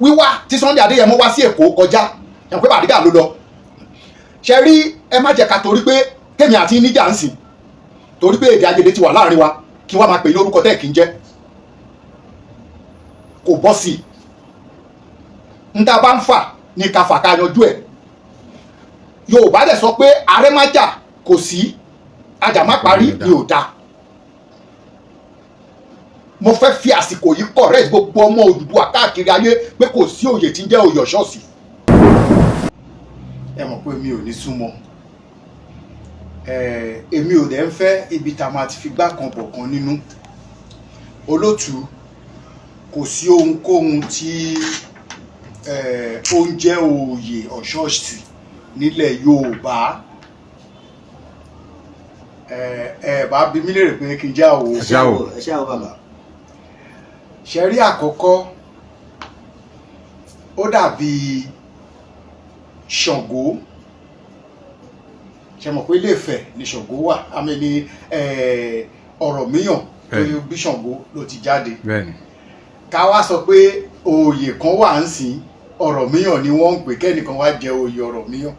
Wíwá tí Sunday Adéyẹmọ wá sí Èkó kọjá, ẹ̀ pé Bàrígà ló lọ. Ṣe rí, ẹ má jẹ́ ká torí pé kémi àti níjà ń sìn, torí pé èdè àìyedè ti wà láàrin wa, kí wọ́n máa pè lórúkọ tẹ́ kì í jẹ́. Kò bọ́ sí i. N ta bá ń fà ní ká fà, ká yanjú ẹ̀. Yorùbá dẹ̀ sọ pé arẹ́májà kò sí, ajá má parí ni ò dáa. Mo fẹ́ fi àsìkò yìí correct gbogbo ọmọ Odùduwà káàkiri ayé pé kò sí òye tí ń jẹ́ oyè ọ̀ṣọ́ọ̀sì. Ẹ mọ̀ pé mi ò ní súnmọ́ èmi ò dẹ̀ ń fẹ́ ibi tá a máa ti fi gbá kan bọ̀ kan nínú. Olótùú, kò sí ohunkóhun tí ó ń jẹ́ oyè ọ̀ṣọ́ọ̀sì nílẹ̀ Yorùbá. Ẹ ẹ bá bi mí léèrè pé kí n já o. Ẹ ṣáà wò. Ẹ ṣáà wò, bàbá. Ṣe rí, àkọ́kọ́, ó dàbí Ṣàngó. Ṣe mọ̀ pé Ilé-Ifẹ̀ ni Ṣàngó wà, àmì ní Ọ̀rànmíyàn tó bí Ṣàngó ló ti jáde. Ká wá sọ pé oyè kan wà ń sìn, Ọ̀rànmíyàn ni wọ́n ń pè, kẹ́nìkan wá jẹ oyè Ọ̀rànmíyàn.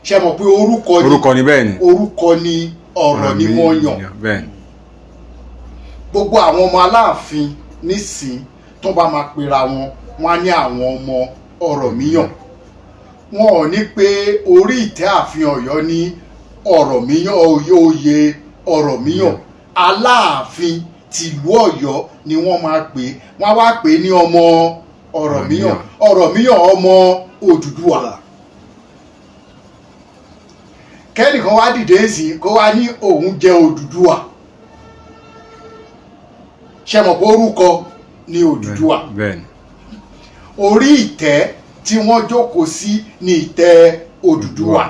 Ṣe mọ̀ pé orúkọ ni? Orúkọ ni, bẹ́ẹ̀ni. Orúkọ ni, ọ̀rọ̀ ni wọ́n yàn. Gbogbo àwọn ọmọ Aláàfin nísìn, tó bá máa pera wọn, wọn á ní àwọn ọmọ Ọ̀rànmíyàn. Wọn ò ní pé orí ìtẹ́ ààfin Ọ̀yọ́ ní Ọ̀rànmíyàn, oyè Ọ̀rànmíyàn. Aláàfin tìlú Ọ̀yọ́ ni wọ́n máa pè. Wọ́n á wá pè ní ọmọ Ọ̀rànmíyàn, Ọ̀rànmíyàn ọmọ Odùduwà. Kẹ́nìkan wá dìde sí kó wá ní òun jẹ́ Odùduwà, ṣe mọ̀ pé orúkọ ni Odùduwà? Bẹ́ẹ̀ni. Orí ìtẹ́ tí wọ́n jókòó sí ní ìtẹ́ Odùduwà.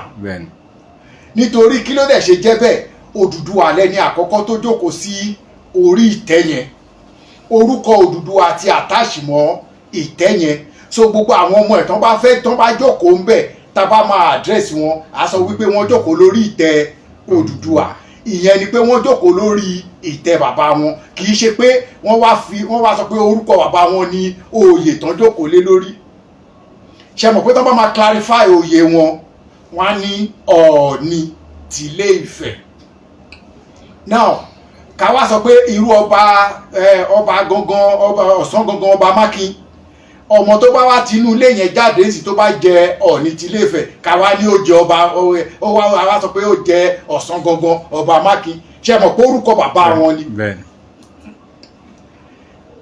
Nítorí kí ló dẹ̀ ṣe jẹ́ bẹ́ẹ̀? Odùduwà lẹ́ni àkọ́kọ́ tó jókòó sí orí ìtẹ́ yẹn. Orúkọ Odùduwà ti attach mọ́ ìtẹ́ yẹn. So gbogbo àwọn ọmọ ẹ̀ tán bá fẹ́, tán bá jókòó ń bẹ̀, tá a bá máa address wọn, á sọ wípé wọ́n jókòó lórí ìtẹ́ Odùduwà. Ìyẹn ni pé wọ́n jókòó lórí ìtẹ́ bàbá wọn, kì í ṣe pé wọ́n wá sọ pé orúkọ bàbá wọn ní oyè tán jókòó lé lórí. Ṣe mọ̀ pé tán bá máa clarify oyè wọn, wọ́n á ní Ọọ̀ni tìlé Ifẹ̀. Now, ká wá sọ pé irú ọba ọba gangan, ọba ọ̀sán gangan, ọba Mákin, ọmọ tó bá wá tinú ilé yẹn jáde sí, tó bá jẹ Ọọ̀ni tìlé Ifẹ̀, ká wá ní ó jẹ ọba, ó wá sọ pé ó jẹ ọ̀sán gangan ọba Mákin. Ṣe mọ̀ pé orúkọ bàbá wọn ni? Bẹ́ẹ̀ni.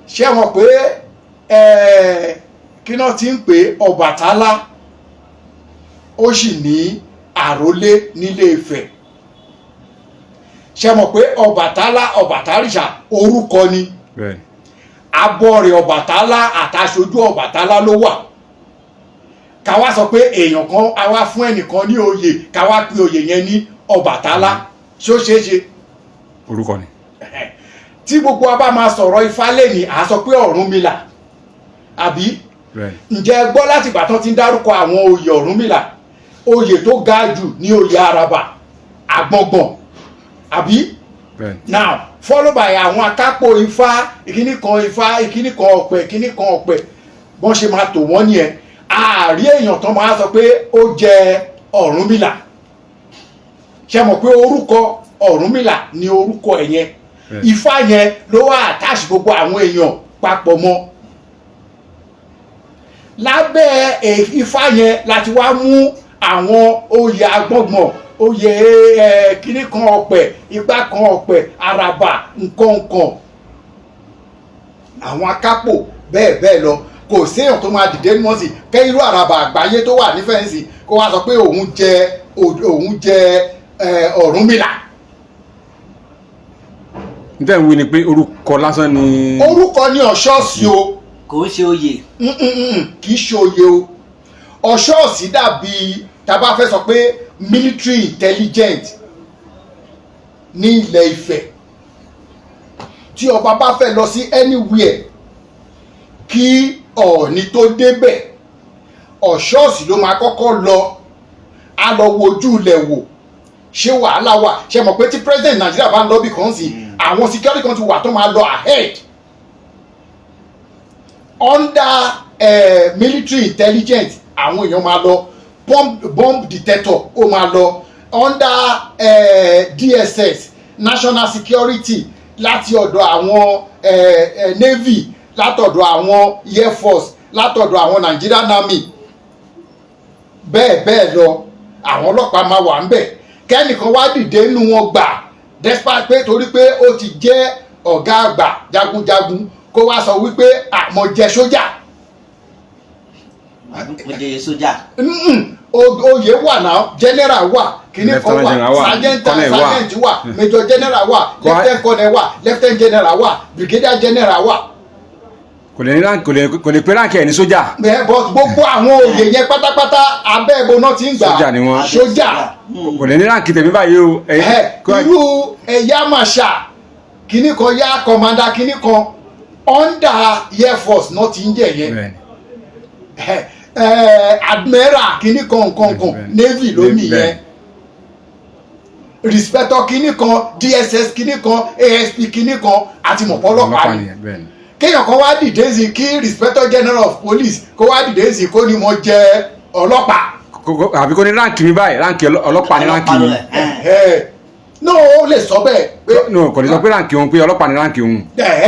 Ṣé mọ̀ pé kí náà ti ń pè Ọbàtálá, ó sì ní àrólé nílé Ifẹ̀? Ṣé mọ̀ pé Ọbàtálá, Ọbàtárìṣà, orúkọ ni? Bẹ́ẹ̀ni. Abọ́rẹ̀ Ọbàtálá àtàṣojú Ọbàtálá ló wà. Ká wá sọ pé èèyàn kan a wá fún ẹnìkan ní oyè, ká wá pe oyè yẹn ní Ọbàtálá, ṣó ṣeé ṣe? Orúkọ ni. Tí gbogbo wa bá máa sọ̀rọ̀ Ifá lẹ́nìí, à sọ pé Ọ̀rúnmìlà, àbí? Bẹ́ẹ̀ni. Ǹjẹ́ ẹ gbọ́, láti ìgbà tán ti ń dárúkọ àwọn oyè Ọ̀rúnmìlà, oyè tó ga jù ní oyè Àràbà Àgbọ̀ngbọ̀n, àbí? Bẹ́ẹ̀ni. Now, follow by àwọn akápò Ifá, ìkíní kan Ifá, ìkíní kan ọ̀pẹ, ìkíní kan ọ̀pẹ, bọ́n ṣe máa tò wọ́n nìyẹn. Àárí èèyàn tán máa sọ pé ó jẹ Ọ̀rúnmìlà. Ṣe mọ̀ pé orúkọ Ọ̀rúnmìlà ni orúkọ ẹ̀ yẹn? Ifá yẹn ló wá attach gbogbo àwọn èèyàn papọ̀ mọ́. Lábẹ́ Ifá yẹn láti wá mú àwọn oyè agbọ́ngbọ̀n, oyè kíní kan ọ̀pẹ, igbá kan ọ̀pẹ, àràbà, nǹkan nǹkan, àwọn akápò, bẹ́ẹ̀ bẹ́ẹ̀ lọ. Kò séèyàn tó máa dìde ní wọ́n sì kẹ́ irú àràbà àgbáyé tó wà ní fẹ́ǹsì, kó wá sọ pé òun jẹ Ọ̀rúnmìlà. N tẹ́ ń wí ni pé orúkọ lásán ni. Orúkọ ní ọ̀ṣọ́ọ̀sì o. Kò ń ṣe oyè. Kì í ṣe oyè o. Ọ̀ṣọ́ọ̀sì dàbí tá a bá fẹ́ sọ pé military intelligent ní ilẹ̀ Ifẹ̀. Tí ọba bá fẹ́ lọ sí anywhere, kí Ọ̀ọ̀ni tó débẹ̀, ọ̀ṣọ́ọ̀sì ló máa kọ́kọ́ lọ. Á lọ wojú ilẹ̀ wò, ṣé wàhálà wà? Ṣe mọ̀ pé tí president Nàìjíríà bá ń lọ bí kan sí, àwọn security kan ti wà tó máa lọ ahead. Under military intelligence, àwọn èèyàn máa lọ bomb detector, ó máa lọ under DSS, national security, láti ọ̀dọ̀ àwọn navy, látọ̀dọ̀ àwọn air force, látọ̀dọ̀ àwọn Nigerian Army, bẹ́ẹ̀ bẹ́ẹ̀ lọ. Àwọn ọlọ́pàá máa wà ńbẹ̀. Kẹ́nìkan wá dìde nínú wọn gbà, despite pé torí pé ó ti jẹ́ ọ̀gá àgbà jagunjagun, kó wá sọ wípé àmọ́ jẹ sójà. Mo jẹ sójà. Oyè wà náà, general wà, kìíní kan Lieutenant general wà, wà, sergeant, colonel wà. Sergeant wà, major general wà, lieutenant colonel wà, lieutenant general wà, brigadier general wà. Kò lè ní rank, kò lè pé rank ẹ̀ ní sójà. Ẹ, but gbogbo àwọn oyè yẹn pátápátá, abẹ́ ibo náà ti ń gbà? Sójà ni wọ́n. Sójà. Kò lè ní rank tèmi báyìí o. Ẹ, irú ẹ̀yà màṣà kìíní kan yá, commander kìíní kan, under air force náà ti ń jẹ yẹn. Bẹ́ẹ̀ni. Ẹ, admiral kìíní kan nǹkan kan, navy ló nìyẹn. Inspector kìíní kan, DSS kìíní kan, ASP kìíní kan, àti mọ̀pọ́lọ́pàá ni. Nìyẹn, bẹ́ẹ̀ni. Kéèyàn kan wá dìde sí kí Inspector General of Police kó wá dìde sí kó ní mo jẹ ọlọ́pàá. Àbí kó ní rank mi báyìí, rank ọlọ́pàá ní rank mi. Ẹ, no, ó lè sọ bẹ́ẹ̀ pé No, kò lè sọ pé rank òun, pé ọlọ́pàá ní rank òun.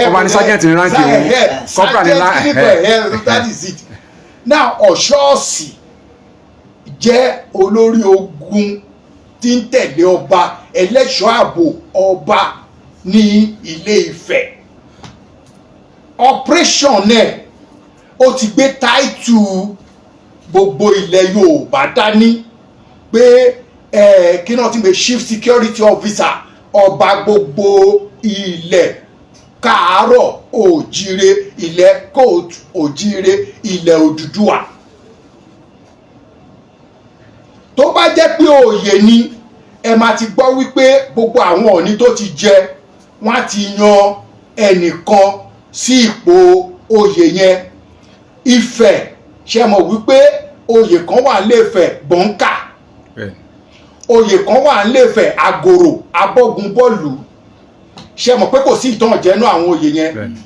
Ó bá ní sergeant ní rank òun, corporal ní sergeant kìíní kan, that is it. Now, Ọ̀ṣọ́ọ̀sì jẹ́ olórí ogun tí ń tẹ̀lé ọba, ẹlẹ́ṣọ́ ààbò ọba ní Ilé Ifẹ̀. Operation náà, ó ti gbé title gbogbo ilẹ̀ Yorùbá dání pé ẹ kí náà ti gbé chief security officer ọba gbogbo ilẹ̀ káàárọ̀ òjíire, ilẹ̀ kóòtù òjíire, ilẹ̀ Odùduwà. Tó bá jẹ́ pé òye ni, ẹ máa ti gbọ́ wípé gbogbo àwọn Ọ̀ọ̀ni tó ti jẹ, wọ́n á ti yan ẹnìkan sí ipò oyè yẹn. Ifẹ̀, ṣe mọ̀ wípé oyè kan wà lẹ́fẹ̀, Gbọ̀ǹkà. Oyè kan wà lẹ́fẹ̀, Àgòrò Abọ́gun Bọ́ọ̀lù. Ṣe mọ̀ pé kò sí ìtàn jẹ́nu àwọn oyè yẹn? Bẹ́ẹ̀ni.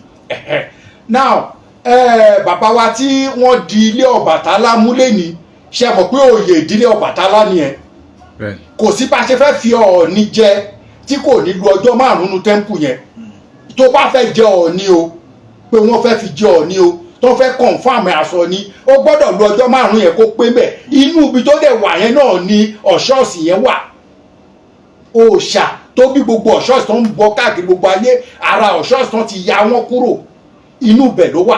Now, bàbá wa tí wọ́n di ilé Ọbàtálá mú lẹ́ni, ṣe mọ̀ pé oyè ìdílé Ọbàtálá nìyẹn? Bẹ́ẹ̀ni. Kò sí bá a ṣe fẹ́ fi Ọọ̀ni jẹ tí kò ní lu ọjọ́ 5 nu temple yẹn. Tó bá fẹ́ jẹ Ọọ̀ni o, pé wọ́n fẹ́ fi jẹ Ọọ̀ni o, tó fẹ́ confirm aṣọ ni, ó gbọ́dọ̀ lu ọjọ́ 5 yẹn kó pé bẹ́ẹ̀. Inú ibi tó dẹ̀ wà yẹn náà ni Ọ̀ṣọ́ọ̀sì yẹn wà, òòṣà tó bí gbogbo Ọ̀ṣọ́ọ̀sì tó ń bọ káàkiri gbogbo ayé. Ara Ọ̀ṣọ́ọ̀sì tó ti ya wọ́n kúrò, inú ibẹ̀ ló wà.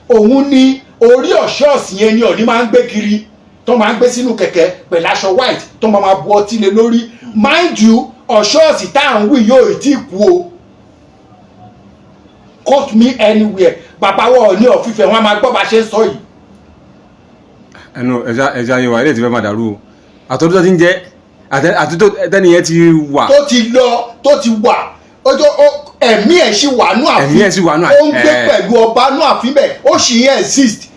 Òun ni orí Ọ̀ṣọ́ọ̀sì yẹn ni Ọ̀ọ̀ni máa ń gbé kiri, tó máa ń gbé sínú kẹ̀kẹ́ pẹ̀lú aṣọ white, tó máa máa bu ọtí lé lórí. Mind you, Ọ̀ṣọ́ọ̀sì tá à ń wí yóò tí kú o. Quote me anywhere, bàbá wa Ọọ̀ni of Ifẹ̀, wọn máa gbọ́ bá ṣe ń sọ yìí. Ẹnu ẹja ayé wa ilé ti fẹ́ máa dàrú o. Àtọ́jú tó ti ń jẹ́, àtúntò tẹ́niyẹn ti wà. Tó ti lọ, tó ti wà, ọjọ́ ẹ̀mí ẹ̀ sì wà nú ààfin. Ẹ̀mí ẹ̀ sì wà nú Ó ń gbé pẹ̀lú ọba nú ààfin bẹ́ẹ̀, ó sì ń exist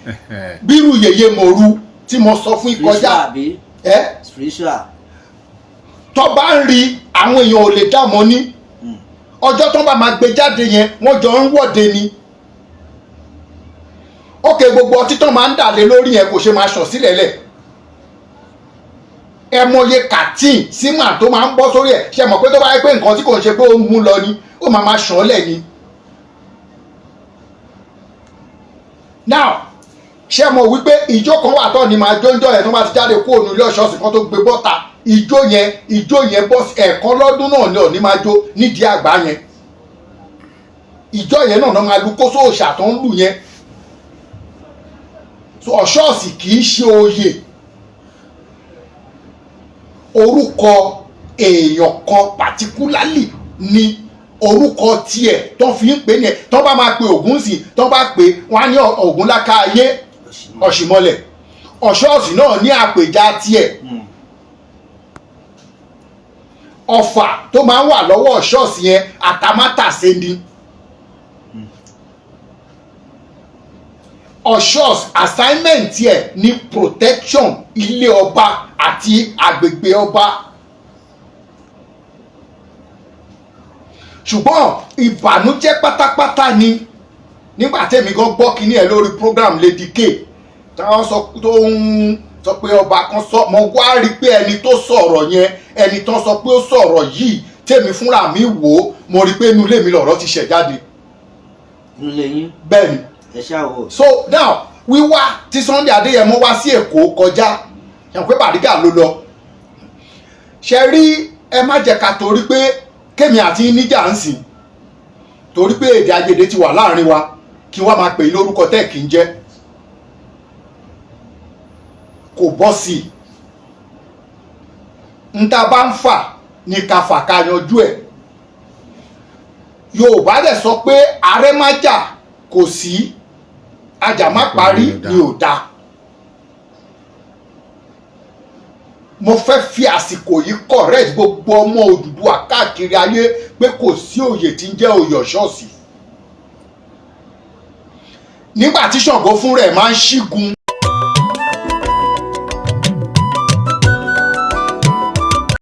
bírú yèyé mòru tí mo sọ fún Spiritual. ìkọjá. Àbí? Ẹ. Spiritual. Tó bá ń rí, àwọn èèyàn ò lè dá mọ́ ní ọjọ́ tó bá máa gbé jáde yẹn, wọ́n jọ ń wọ́de ni. Ókè, gbogbo ọtí tó máa ń dà lé lórí yẹn, kò ṣe máa ṣàn sílẹ̀ lẹ̀. Ẹ mọye kàtíìn símà tó máa ń bọ́ sórí ẹ̀. Ṣe mọ̀ pé tó bá yẹ pé nǹkan tí kò ń ṣe pé ó ń mú lọ ni, ó máa máa ṣàn lẹ̀ ni. Now, ṣé mọ̀ wípé ìjó kan wà tó ní máa jóńjọ́ yẹn, tó bá ti jáde kúrò nílé ọ̀ṣọ́ọ̀sì kan tó gbé bọ́ta, ìjó yẹn bọ́ ẹ̀ẹ̀kan lọ́dún náà ni Ọ̀ọ̀ni máa jó nídìí àgbà yẹn. Ìjọ yẹn náà máa lu kóso òòṣà tó ń lù yẹn. So Ọ̀ṣọ́ọ̀sì kì í ṣe oyè, orúkọ èèyàn kan particularly ni orúkọ tiẹ̀ tó fi ń pè ní ẹ̀. Tó bá máa pe Ògún sí, tó bá pè wọ́n á ní Ògún láká ayé ọ̀ṣìmọlẹ̀. Ọ̀ṣọ́ọ̀sì náà ní àpèjá tiẹ̀. Ọfà tó máa ń wà lọ́wọ́ Ọ̀ṣọ́ọ̀sì yẹn, àtàmátàsé ni. Ọ̀ṣọ́ọ̀sì assignment tiẹ̀ ní protection ilé ọba àti agbègbè ọba. Ṣùgbọ́n ìbànújẹ́ pátápátá ni Nígbà tèmi gan gbọ́ kínní ẹ̀ lórí program Lady K, táwọn sọ tó ń sọ pé ọba kan sọ, mo wá rí i pé ẹni tó sọ̀rọ̀ yẹn, ẹni tó sọ pé ó sọ̀rọ̀ yìí, tèmi fúnra mi wò ó, mo rí i pé inú ilé mi lọ̀rọ̀ ti ṣẹ̀ jáde. Nílé yín? Bẹ́ẹ̀ ni. Ẹ ṣáà wò. So now, wíwá tí Sunday Adéyẹmọ wá sí Èkó kọjá, yàn pé Bàrígà ló lọ ṣe rí. Ẹ má jẹ́ ká torí pé kémi àti níjà ń sìn, torí pé èdè àìyedè ti wà láàrin wa, kí wọ́n máa pè é lórúkọ tẹ́ kì í jẹ́. Kò bọ́ sí i. N ta bá ń fà ní ká fà, ká yanjú ẹ̀. Yorùbá dẹ̀ sọ pé ààrẹ má jà kò sí, ajá má parí ni ò dáa. Mo fẹ́ fi àsìkò yìí correct gbogbo ọmọ Odùduwà káàkiri ayé pé kò sí òye tí ń jẹ́ òye ọ̀ṣọ́ọ̀sì. Nígbà tí Ṣàngó fún rẹ̀ máa ń ṣígun